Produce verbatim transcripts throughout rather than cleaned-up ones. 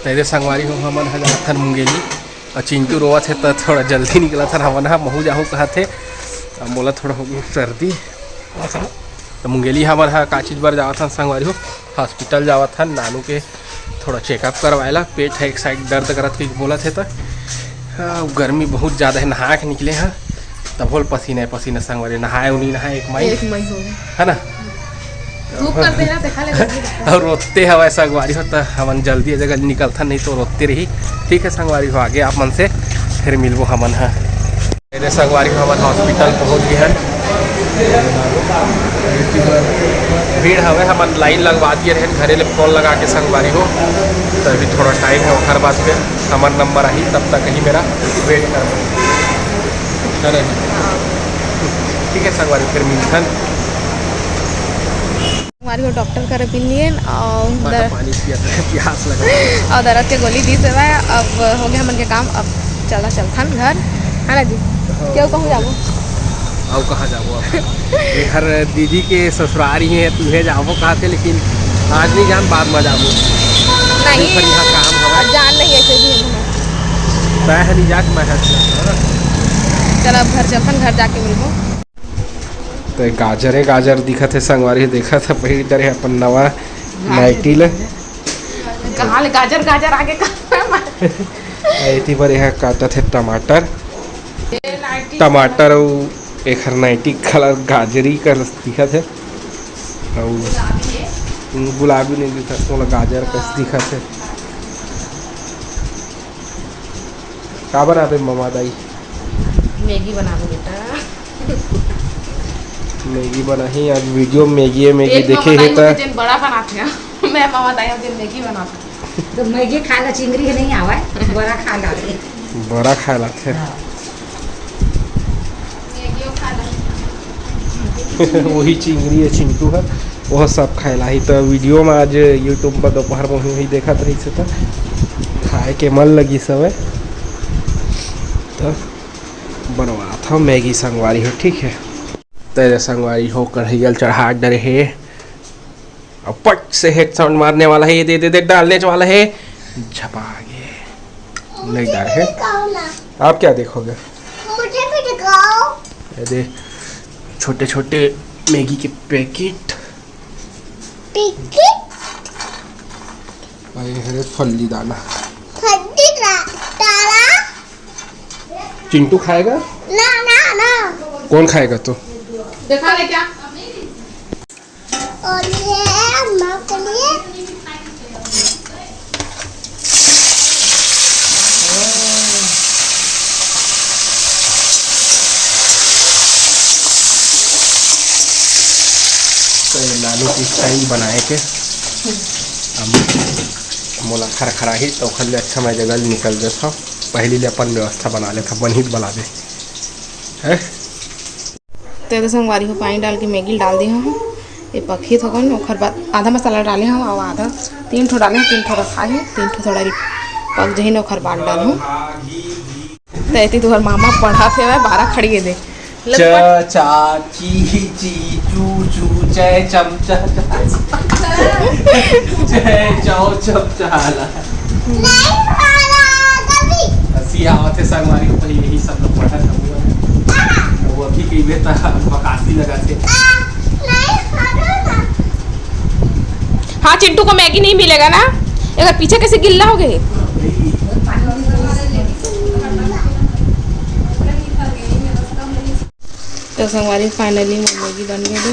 तेरे संगवारी हो, हमन ह जाथन मुंगेली। अउ चिंटू रोवत हे, त थोड़ा जल्दी निकलत हन। हमन ह महू जाहू कहत हे, अउ मोला थोड़ा हो गई सर्दी। त मुंगेली हमन ह का चीज बर जावत हन संगवारी हो, हॉस्पिटल जावत हन। नानू के थोड़ा चेकअप करवाए ला, पेट ह एक साइड दर्द करत कहिके बोलत हे। त अउ गर्मी बहुत ज्यादा हे, नहा के निकले हन, तभो ले पसीना पसीना संगवारी, नहाए उनी नहाए एक माई, एक मई हो गए। है ना? धूप कर देना, देखा ले, गर्मी दिखता है। अउ रोते हवय संगवारी हो, त हमन जल्दी ए जगह निकलथन, नहीं तो रोते रही। ठीक है संगवारी हो, आगे आप मन से फिर मिलबो हमन ह। मेरे संगवारी हो, हमन हॉस्पिटल पहुंच गए हन। भीड़ हवे, हमन लाइन लगवा दिए रहेन घरे ले फोन लगा के संगवारी हो। तो अभी थोड़ा टाइम है, ओखर बाद फिर हमर नंबर आही, तब तक ही मेरा वेट कर। है ना? ठीक है संगवारी, फिर मिलथन। संगवारी हो, डॉक्टर करा मिल लिएन अउ मैं दर- पानी पिया था, प्यास लगा। अउ दर्द के गोली दीस हवय। अब हो गया हमन के काम, अब चला चलथन घर, है ना जी? हाँ। क्यों कहूँ जाबो? अउ कहाँ जाबो अब? ये घर दीदी के ससुरारी है, तुहे जाबो कहा थे, लेकिन आज नहीं जान, बाद में जाबो। नहीं, पर यहाँ काम हवय। जान नहीं ऐसे भी हम। तय है नहीं जाके मैं है। चला अब घर चलथन, घर जाके मिलबो। तो गाजर है, गाजर दिखत है संगवारी, देखत है पहिर डरे अपन नवा नाइटी ले। कहाँ ले गाजर, गाजर आगे कहाँ? एती बर यहाँ काटत है टमाटर, टमाटर अउ एखर नाइटी कलर गाजरी कस दिखत है, अउ गुलाबी नहीं दिखत, मोला गाजर कस दिखत है। का बनाबे ममा दाई? मैगी बनाबो बेटा। मैगी बनाही आज वीडियो, मैगी मैगी एक देखे ममा हे दाई त। जेन बड़ा बनाथे, मैं ममा दाई जेन मैगी बनाथे। तो मैगी खा ला, चिंगरी के नहीं आवे, बड़ा खा ला। बड़ा खा लाथे। हाँ। मैगियो खा ला। वही चिंगरी है चिंटू है, वह सब खाए ला ही। तो वीडियो में आज YouTube पर दोपहर में वही देखत रही से तो खाए के मन लगी सब है। तो बनवा था मैगी संगवारी हो, ठीक है। तेरे संगवारी हो कढ़ैया ल चढ़ा डरे हे, अब पट से हेड साउंड मारने वाला है, ये दे, दे, दे, डालने वाला है, झपा गए, नहीं डाले है। दिखाओ ना। आप क्या देखोगे? मुझे भी दिखाओ। ये दे, छोटे छोटे मैगी के पैकेट। पैकेट? अरे, अरे, फल्ली दाना। फल्ली दा-, दाना? चिंटू खाएगा? ना, ना, ना। कौन खाएगा तो? देखा ले क्या? और ये अम्मा के लिए। तो ये नानू की स्टाइल बनाए के अब मोला खरखराही तो ओखर ले अच्छा मैं जगह ले निकल देथव। पहली ले अपन व्यवस्था बना लेथव, बनही त बना दे। हैं? तो ये तो संगवारी हो, पानी डाल के मैगी डाल दे हूँ। ये पकही थोकन, ओखर बाद आधा मसाला डाले हूँ और आधा, तीन ठो डाले हूँ, तीन ठो रखा है, तीन ठो थोड़ा पक जही न ओखर बाद डालहूँ। तो एती तुहर मामा पढ़ा थे, बारह खड़िए दे। च, चा, ची, ची, चू, चू, चै, चम, चा, चा। चै, चौ, चम, चाला। नहीं पढ़ा कभी। हंसी आवत है संगवारी को, यही सब लोग पढ़ा था हुआ है। वो अभी कही में था, बकासी लगा थे। आ, नहीं पढ़ा था। हाँ, चिंटू को मैगी नहीं मिलेगा ना? अगर पीछे कैसे गिल्ला हो गए? तो संगवारी, finally मोर मैगी बन गए दे।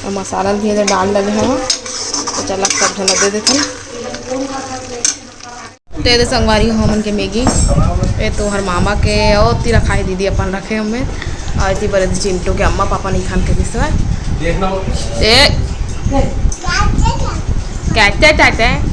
अब मसाला भी एदे डाल डले हवा, तो चला सब झन ला दे देथन। तो एदे संगवारी हो हमन के मैगी, ए तो हर मामा के और ती रखाई दीदी अपन रखे हमें, और इतनी बड़े चिंटू के अम्मा पापा नहीं खान के दिस। देखना हो। ए, कहते कहते।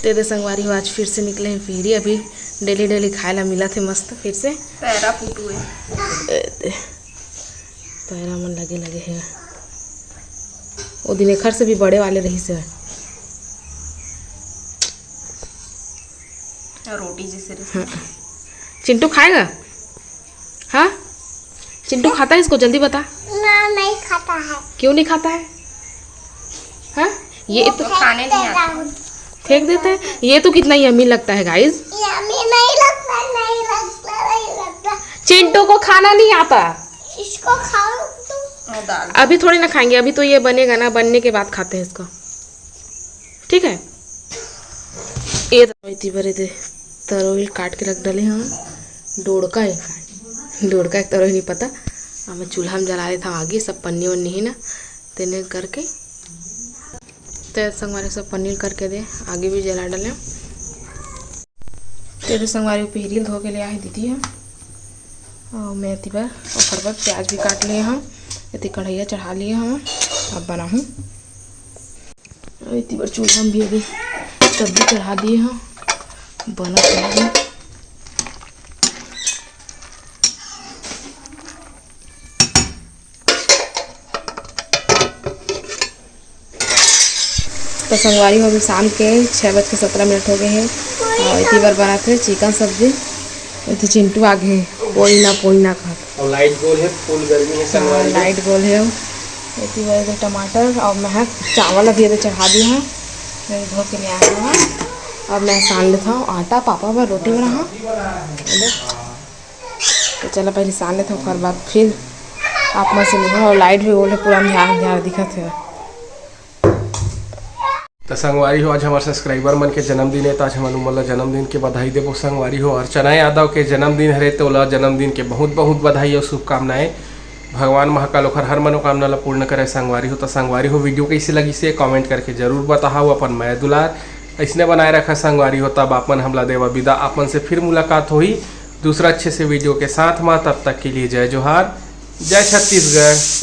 ये दे संगवारी हो, आज फिर से निकले हैं पिहरी। अभी डेली डेली खाए ला मिलत हे मस्त फिर से। पैरा फूटू है। ए, दे। पैरा मन लगे लगे हे। वो दिन एखर से भी बड़े वाले रहिस हे। रोटी जैसे रहिस। हाँ। चिंटू खाएगा? हाँ, चिंटू खाता है इसको? जल्दी बता। ना, नहीं खाता है। क्यों नहीं खाता है? हाँ, ये तो खाने नहीं आता। फेंक देता है। ये तो कितना यम्मी लगता है गाइस। यम्मी नहीं लगता, नहीं लगता, नहीं लगता। चिंटू को खाना नहीं आता। इसको खाओ तुम। अभी थोड़ी ना खाएंगे, अभी तो ये बनेगा ना, बनने के बाद खाते हैं इसको, ठीक है? ये तो इतनी बड़े दे तरोई काट के रख डाले हैं। डोड़का है, डोड़का एक तरोई नहीं पता। अब मैं चूल्हा में जला लेता हूँ आगी, सब पन्नी वन्नी ही ना, तेने करके। तो संगवारी सब पन्नी करके दे, आगी भी जला डाले। तेरे संगवारी पिहरी धो के ले आए दीदी है। और मैं एती बर ओकर बर प्याज भी काट लिए हम, एती कढ़ैया चढ़ा लिए हम। अब बनाहूँ। एती बर चूल्हा में भी अभी सब्जी चढ़ा दिए हम, बनत हे। तो संगवारी हो, अभी शाम के छः बज के सत्रह मिनट हो गए हैं और इतनी बार बनाते हैं चिकन सब्जी। इतनी चिंटू आ गए, कोई ना कोई ना खा। और लाइट गोल है, फुल गर्मी है संगवारी हो। लाइट गोल है। इतनी बार इधर टमाटर और मैं चावल अभी इधर चढ़ा दी हूँ, मैं धो के ले आया हूँ। अब मैं सान लेता हूँ आटा, पापा बर रोटी बना हूँ। तो चला पहले सान लेते हैं, ओकर बाद फिर आप मन से मिलहूँ। और लाइट भी गोल है, पूरा अंधियार अंधियार दिखत है। तो संगवारी हो, आज हमारे सब्सक्राइबर मन के जन्मदिन है, तो आज हमन उमन ला जन्मदिन के बधाई देबो संगवारी हो। अर्चना यादव के जन्मदिन हरे, तो ओला जन्मदिन के बहुत बहुत बधाई और शुभकामनाएं। भगवान महाकाल ओखर हर मनोकामना ला पूर्ण करे संगवारी हो। तो संगवारी हो, वीडियो कैसे लगी से कमेंट करके जरूर बताओ अपन मया दुलार ऐसने बनाए रखा संगवारी हो। तब आप मन हमला देवा विदा, आप मन से फिर मुलाकात होही दूसरा अच्छे से वीडियो के साथ मा। तब तक के लिए जय जोहार, जय छत्तीसगढ़।